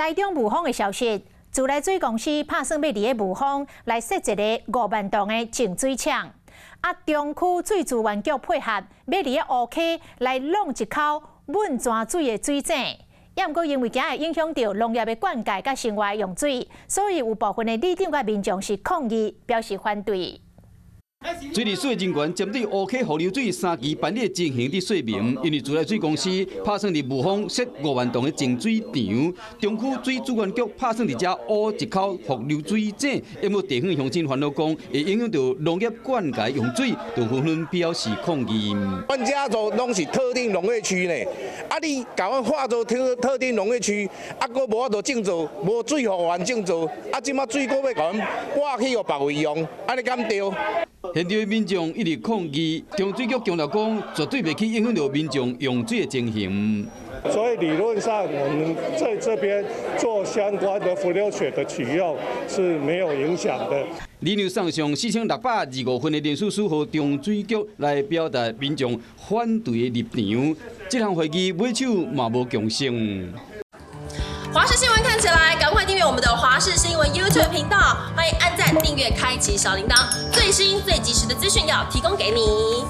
台中霧峰的消息，自來水公司拍算欲佇咧霧峰來設一个5萬噸的淨水廠。啊，中區水資源局配合，欲佇咧烏溪來弄一口汶泉水的水井。也毋過因為驚會影響著農業的灌溉佮生活用水，所以有部分的里長佮民眾是抗議，表示反對。水利署的人員針對烏溪伏流水三期辦理的情形佇說明，因為自來水公司拍算佇霧峰設5萬噸的淨水場，中區水資源局拍算佇遮挖一口伏流水井，毋過地方鄉親煩惱講會影響著農業灌溉用水，就紛紛表示抗議。阮遮都攏是特定農業區呢，啊你共阮劃做特定農業區，啊閣無法度種作，無水予阮種作，啊這馬水閣欲共阮挖去予別位用，按呢敢對？現場民眾一直抗議，中水局強調講，絕對袂去影響著民眾用水的情形。所以理論上，我們在這邊做相關的伏流水的取用是沒有影響的。里長送上4625份的聯署書，予中水局來表達民眾反對的立場。這項會議尾手嘛無共識。華視新聞看起來，趕快訂閱我們的華視新聞 YouTube 頻道，歡迎按讚、訂閱、開啟小鈴鐺，最新最及時的資訊要提供給你。